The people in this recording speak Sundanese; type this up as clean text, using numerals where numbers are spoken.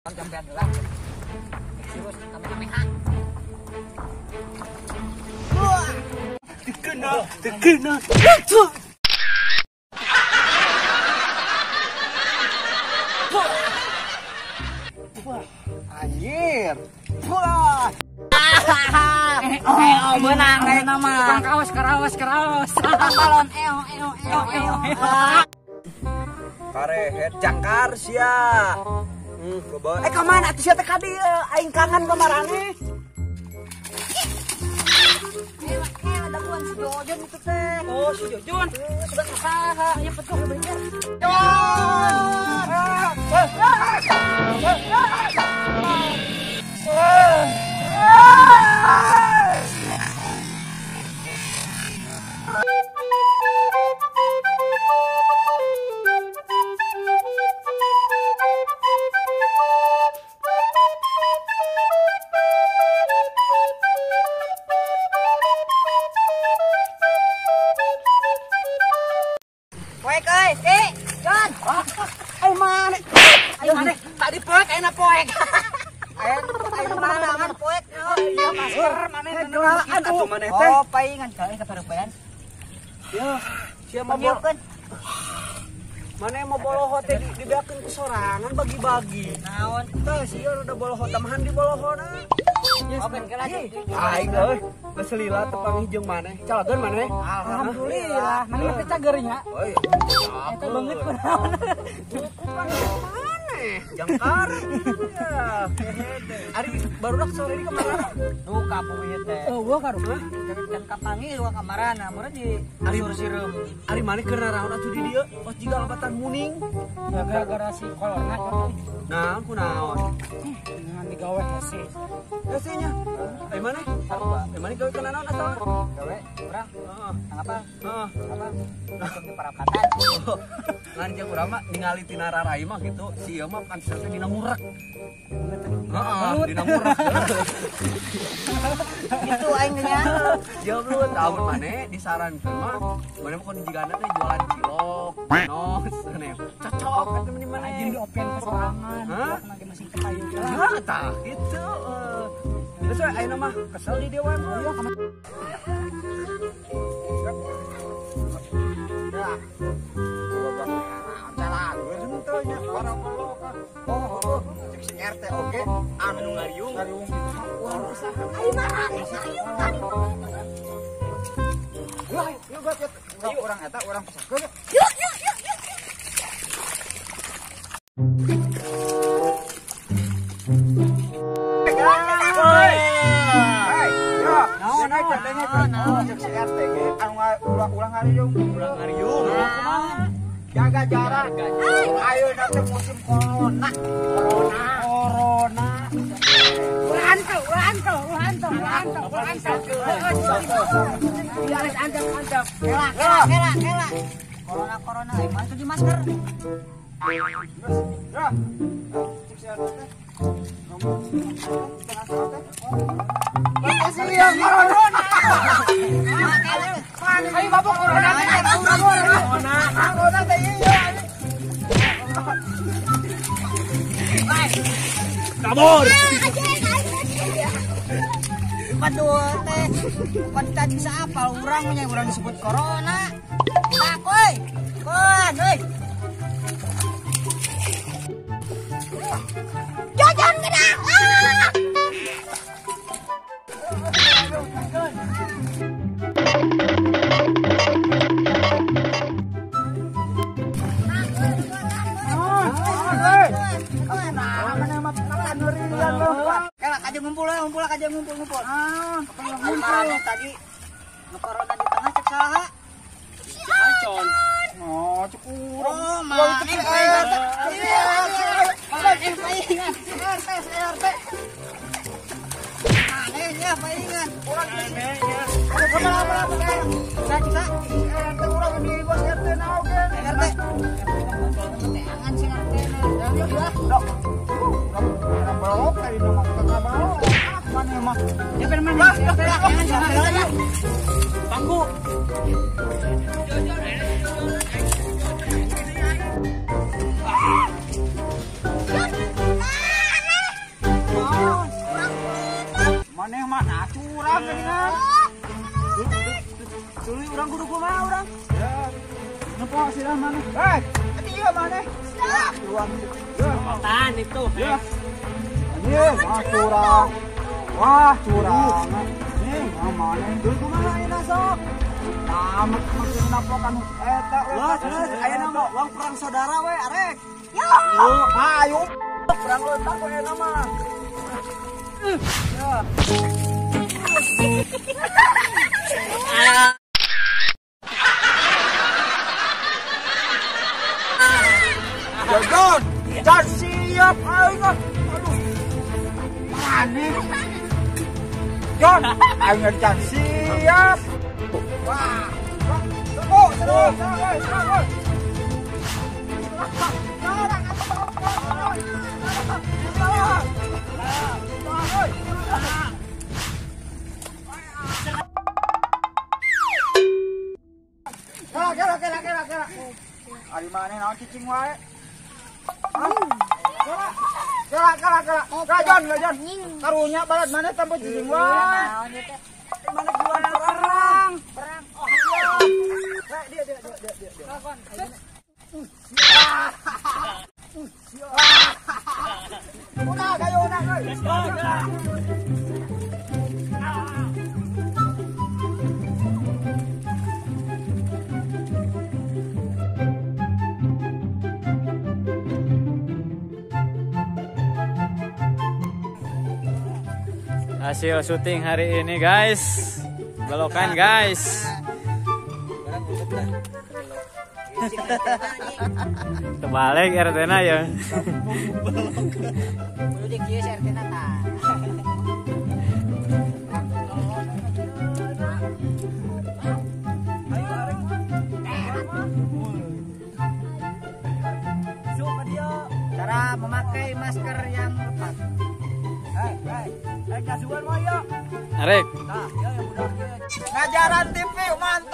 Jambean heula. Terus kamehameha. Dikena, dikena. Wah, anjir. Wah. Oh, menang ayeuna mah. Tukang kaos karaos karaos. Balon eo eo eo eo. Karehet jangkar sia. Eh ka mana atuh sia teh ka dieu? Aing kangen ka marane. Daguan si Jojon itu teh. Oh, si Jojon. Sudah saha nya petuh bener. Poek euy, eh, Jon. Ai mana? Ai mana? Tadi poek ayeuna poek. Aya mana poek? Iya masker maneh kenalaan atuh maneh teh. Oh, paingan ka kaparupayan. Ya, sia mah maneh mau boloho teh dibeakeun ku sorangan bagi-bagi. Naon? Tah sia udah boloho tamahan di bolohona. Aing euy, geus lila teu panggih jeung maneh. Calageun maneh. Alhamdulillah, maneh mah teh cager nya. Euy, eta beungeut kunaon. Kupan maneh, jangkar. Ari barudak sore di kamarana. Duh kapu ieu teh. Eueuh karunya. Can kapanggih ka kamarana, meureun di Ari sireum. Ari maneh keur naraon atuh di dieu? Kos jiga lobatan muning. Gara-gara si corona. Nah, kunaon? Ngan digawe hese. Hese nya. Ai maneh? Sarua. Ai maneh gawe kana naon asalna? Gawe urang. Heeh. Apa? Heeh. Apa? Masuk di parapatan. Ngan jeung urang mah ningali tina rarai mah gitu, si ieu mah pantes teh dina murek. Heeh, dina murek. Gitu aing nya. Jauh tahun maneh disarankeun mah maneh mah kudu jigana teh jualan cilok, nos, aneh. Cocok atuh meni maneh. Jeung diopen ka sorangan. Hah? Lagi masih kayu. Hah, tah gitu. Terus ayeuna mah kesel di dewan mah. Ya. Oh, cek si RT oke, anu ngariung. Wah, ayo mana? Ayo kan. Wah, yuk buat orang eta orang pesakeun. Yuk, yuk, yuk, yuk. Hei, ya, naon cek si RT ge anu ulang ngariung, ulang ngariung. Jaga jarak. Ayo nanti musim corona. Corona. Corona. Ulanto, ulanto, ulanto, ulanto, ulanto. Iya, antep, antep. Kela, kela, kela, kela. Corona, corona. Mana tuh di masker? Ya. Makasih ya corona. Ayo bapak corona. Corona. Corona teh iya. Kabur. Waduh teh, pan tadi bisa apal urang nya urang disebut corona. Tak euy. Kon euy. Jajan kena. Ah! Ngumpul aja ngumpul. Ah, ngumpul tadi. Nu corona di tengah cek saha? Acon. Oh, cek urang. Oh, mah. Paingan. RT, RT. Anehnya paingan. Urang anehnya. Apa cek RT urang di bos RT na oge. RT. Teangan sing RT na. Dok. Urang balok tadi mah kita balok. Mana mah? Ya ben mana? Jangan jangan. Bangku. Curang geuningan. Tuluy urang kudu kumaha urang? Ya. Nempo sirah maneh. Hei, ieu maneh. Curang. Tan itu. Ya. Ieu mah curang. Wah, curang. Nih, maneh. Tuluy kumaha ayeuna sok? Nah, makin naplokan eta we. Wah, terus ayeuna mah uang perang saudara we arek. Yo. Ayo perang lontar we ayeuna mah. Ya. Jajan, jan siap aing. Aduh. Maneh. Jon, aing jan siap. Wah. Oh, serang, serang, serang. Kela, kela, kela, kela. Ari maneh naon cicing wae? Kela, kela, kela. Gajon, gajon. Karunya balat maneh tambah cicing wae. Mana jualan perang? Perang. Oh iya. Dia dia dia dia dia. Udah, kayo udah, euy. Hasil syuting hari ini guys, belokan guys. Terbalik RT-na ya. Cara memakai masker yang tepat. Arek. Ngajaran TV mantap.